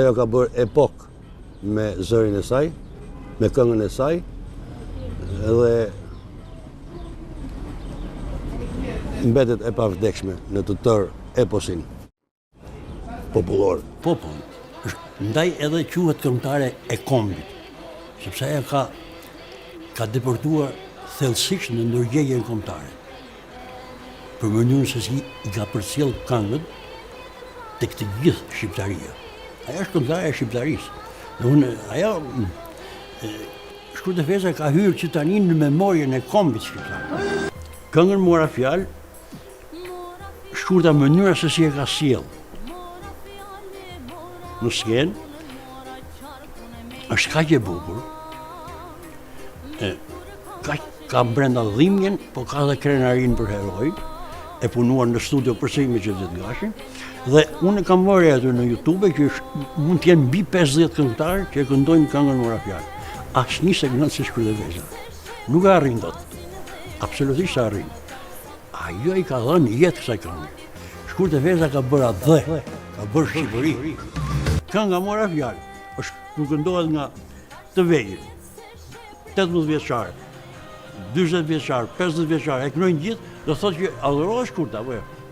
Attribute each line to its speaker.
Speaker 1: Ajo ka bërë epokë me zërin e saj, me këngën e saj, dhe mbetet e pavdekshme në të tërë eposin popullor.
Speaker 2: Popull, ndaj edhe quhet këngëtare e kombit, sepse ajo ka ka depërtuar thellësisht në ndërgjegjen kombëtare. Për mënyrën se si i ka përcjellë këngët tek të gjithë shqiptaria. Ajo është këngëtare e shqiptarisë. Dhe unë, ajo Shkurte Fejza ka hyrë që tani në memorien e kombit shqiptar. Këngën mora fjalë, Shkurta mënyra se si e ka sjellë në skenë, është kaq e bukur, e, kaq ka brenda dhimbjen, po ka dhe krenarinë për heroin, e punuar në studio përsëri me Xhevdet Gashin, dhe unë e kam vënë aty në Youtube që është, mund të jenë mbi 50 këngëtarë që e këndojnë këngën Mora Fjalë. Asnjë s'e këndon si Shkurte Fejza. Nuk e arrin dot. Absolutisht s'e arrin. Ajo i ka dhënë jetë kësaj kënge. Shkurte Fejza ka bërë atdhe, ka bërë Shqipëri. Kënga Mora Fjalë, është kur këndohet nga të vegjël, 18 vjeçar, 40 vjeçar, 50 vjeçar, e këndojnë gjithë, do thotë që adhurohet Shkurta, apo jo?